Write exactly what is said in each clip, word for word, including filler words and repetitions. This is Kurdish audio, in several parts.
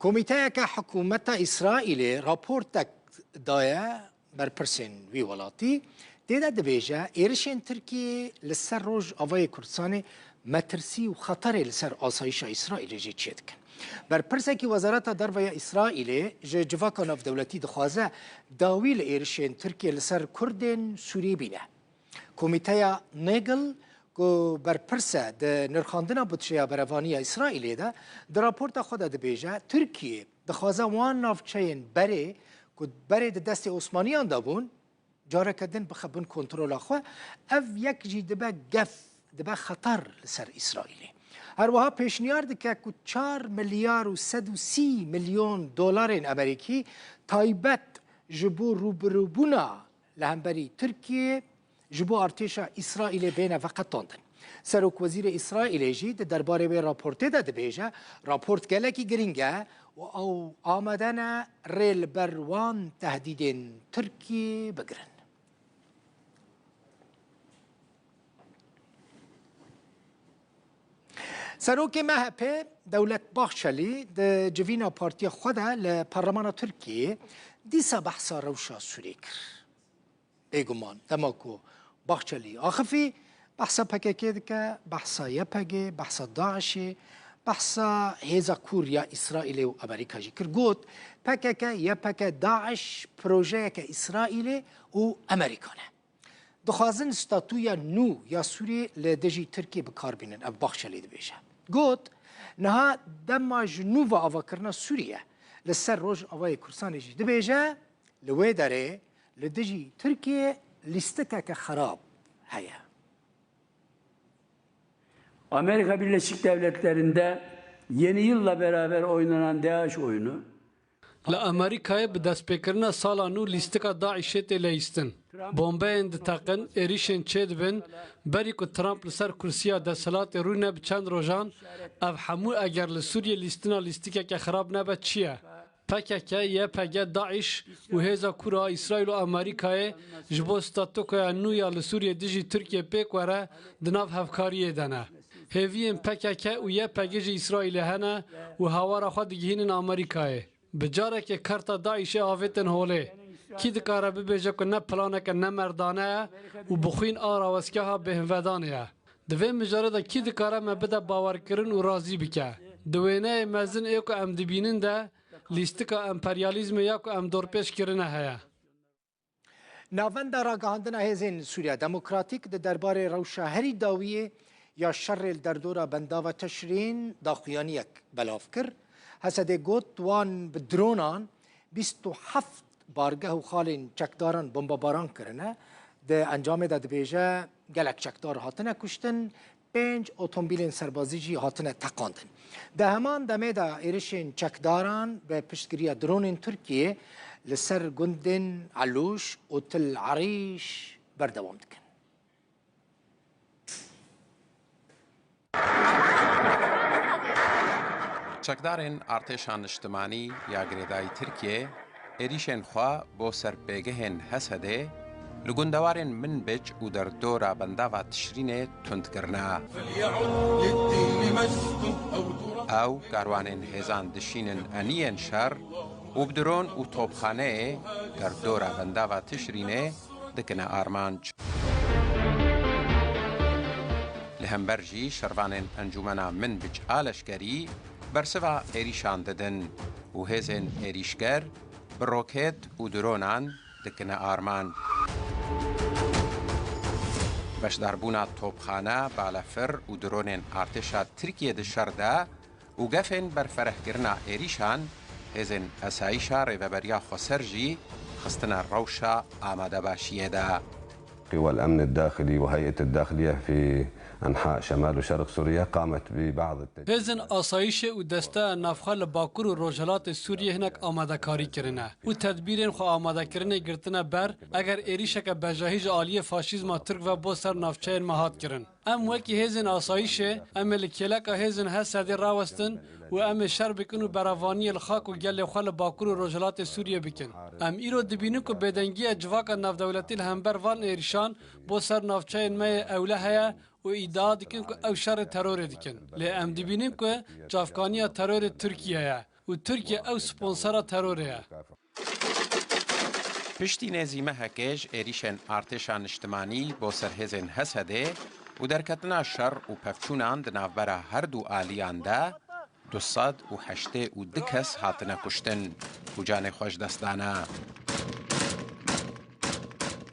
Komîteyeke hikûmeta Îsraîlê raportek daye berpirsên wî welatî. Tê de dibêje, êrişên Tirkiyê li ser Rojavayê Kurdistanê metirsî û xeterê li ser asayişa Îsraîlê jî çêdikin. Berpirsekî Wezareta Derve ya Îsraîlê ji civaka navdewletî dixwaze dawî li êrişên Tirkiyê li ser Kurdên Sûrî bîne. Komîteya Nagel, ku berpirs e di nirxandina budjeya berevaniya Îsraîlê de, di raporta xwe de dibêje, Tirkiye dixwaze wan navçeyên berê ku berê di destê Osmaniyan de bûn, careke din bixe bin kontrola xwe. Ev yek jî dibe gef, dibe xeter li ser Îsraîlê. Her wiha pêşniyar dike ku çar milyar û sed û sî milyon dolarên Amerîkî taybet ji bo rûbirûbûna li hemberî Tirkiyê ji bo artêşa Îsraîlê bêne veqetandin. Serokwezîrê Îsraîlê jî di derbarê wê raportê de dibêje, raport gelekî girîng e û ew amade ne rê li ber wan tehdîdên Tirkiyê bigirin. Serokê M H P Dewlet Bahçelî di civîna partiya xwe de li Parlemana Tirkiyê dîsa behsa rewşa Sûriyê kir. Bêguman, dema ku Bahçelî axifî, behsa P K K dike, behsa Y P G, behsa DAIŞê, behsa hêza kûr ya Îsraîlê û Amerîka jî kir. Got, P K K, Y P G, DAIŞ projeyeke Îsraîlê û Amerîka ne. Dixwazin statûya nû ya Sûriyê li dijî Tirkiyê bi kar bînin, ev Bahçelî dibêje. Got, niha dema ji nû ve avakirina Sûriye li ser Rojavayê Kurdistanê jî dibêje, li wê derê li dijî Tirkiyê lîstikeke xerab heye. Amerika Birleşik Devletleri'nde yeni yılla beraber oynanan DAEŞ oyunu. Li Amerîkayê bi destpêkirina sala nû lîstika DAIŞê tê leyîstin. Bombeyên diteqin, êrîşên çêdibin, berî ku Trump li ser kursiya desthilatê rûne bi çend rojan, ev hemû eger li Sûriyê lîstina lîstikeke xirab nebe çi ye? P K K, Y P G, DAIŞ û hêza kûr a Îsraîl û Amerîkayê ji bo statûkoya nû ya li Sûriyê dijî Tirkiyê pêk were di nav hevkariyê de ne. Hêviyên P K K û Y P G ji Îsraîlê hene û hawara xwe digihînin Amerîkayê. Bi carekê karta DAIŞê avêtin holê. Kî dikare bibêje ku ne planeke ne merdane ye û bi xwîn a rawestgeha bêhnvedanê ye? Di vê mijarê de kî dikare me bide bawerkirin û razî bike? Di wêneyê mezin ê ku em dibînin de lîstika emperyalîzmê ya ku em dorpêç kirine heye. Navenda Ragihandina Hêzên Sûriya Demokratîk di derbarê rewşa herî dawiyê ya şerê li derdora bendava Teşrîn daxuyaniyek belav kir. Hesedê got, wan bi dronan bîst û heft bargeh û xalên çekdaran bombebaran kirine. Di encamê de dibêje, gelek çekdar hatine kuştin, pênc otomobîlên serbazî jî hatine teqandin. Di heman demê de êrişên çekdaran bi piştgiriya dronên Tirkiyê li ser gundên Elûş û Til Erîş berdewam dikin. Çekdarên Artêşa Niştimanî ya girêdayî Tirkiyê êrîşên xwe bo ser pêgehên Hesedê li gundewarên Minbic û derdora bendava Tişrînê tund kirine. Ew karwanên hêzan dişînin eniyên şer û bi dron û topxaneyê derdora bendava Tişrînê dikine armanc. Li hember jî şervanên Encûmena Minbic a leşkerî bersiva êrîşan didin û hêzên êrîşger bi roket û dronan dikine armanc. Beşdarbûna topxane, balefir û dronên artêşa Tirkiyê di şer de û gefên berferehkirina êrîşan, hêzên esayîşa Rêveberiya Xweser jî xistine rewşa amadebaşiyê de. قوى الأمن الداخلي وهيئة الداخلية في أنحاء شمال وشرق سوريا قامت ببعض التجهيزات. Hêzên asayîşê û desteya navxwe li Bakur û Rojhilatê Sûriyê hinek amadekarî kirine û tedbîrên xwe amadekirinê girtine ber, eger êrîşeke bejahî ji aliyê faşîzma Tirk ve bo ser navçeyên me hat kirin. Em wekî hêzên asayîşê, em ê li kêleka hêzên Hesedê rawestin û em ê şer bikin û berevaniyê li xak û gelê xwe li Bakur û Rojhilatê Sûriyê bikin. Em îro dibînin ku bêdengiya civaka navdewletî li hember van êrîşan bo ser navçeyên me yê ewle heye û îdia dikin ku ew şerê terorê dikin. Lê em dibînin ku çavkaniya terorê Tirkiye ye. û Tirkiye ew sponsera terorê ye. Piştî nêzî mehekê ji êrîşên artêşa niştimanî bo ser hêzên Hesedê û derketina şer û pevçûnan di navbera her du aliyan de du sed û heştê û du kes hatine kuştin û canê xwe ji dest dane.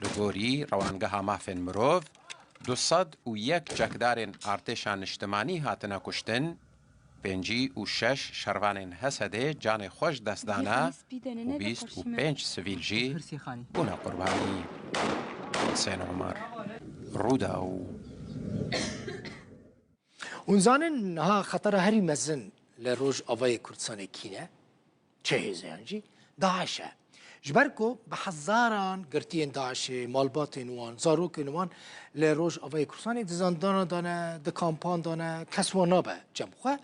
Li gorî Rewangeha Mafên Mirov, du sed û yek çekdarên artêşa niştimanî hatine kuştin, pêncî û şeş şervanên Hesedê canê xwe ji dest dane û bîst û pênc sivîl jî bûne qurbanî. Husên Omer, Rûdaw. Hûn zanin niha xetera herî mezin li Rojavayê Kurdistanê kî ne? Çi hêzeyan jî? DAIŞ e. Ji ber ku bi hezaran girtiyên DAIŞê, malbatên wan, zarokên wan li Rojavayê Kurdistanê di zindana de ne, di kampan de ne, kes wan nabe cem xwe.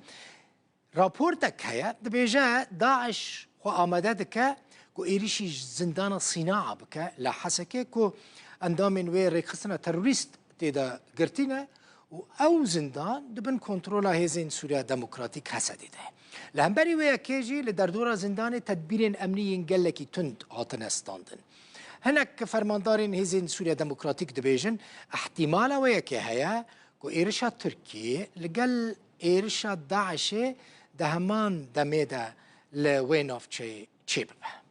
Raportek heye, dibêje DAIŞ xwe amade dike ku êrîşî ji zindana Sînaa bike li Hesekê ku endamên wê rêkxistina terorîst tê de girtî ne û ew zindan di bin kontrola hêzên Sûriya Demokratîk Hesedê de ye. Li hemberî wê yekê jî li derdora zindanê tedbîrên emnî yên gelekî tund hatine standin. Hinek fermandarên hêzên Sûriya Demokratîk dibêjin, îhtîmala wê yekê heye ku êrişa Tirkiyê li gel êrişa DAIŞê di heman demê de li wê navçeyê çêbibe.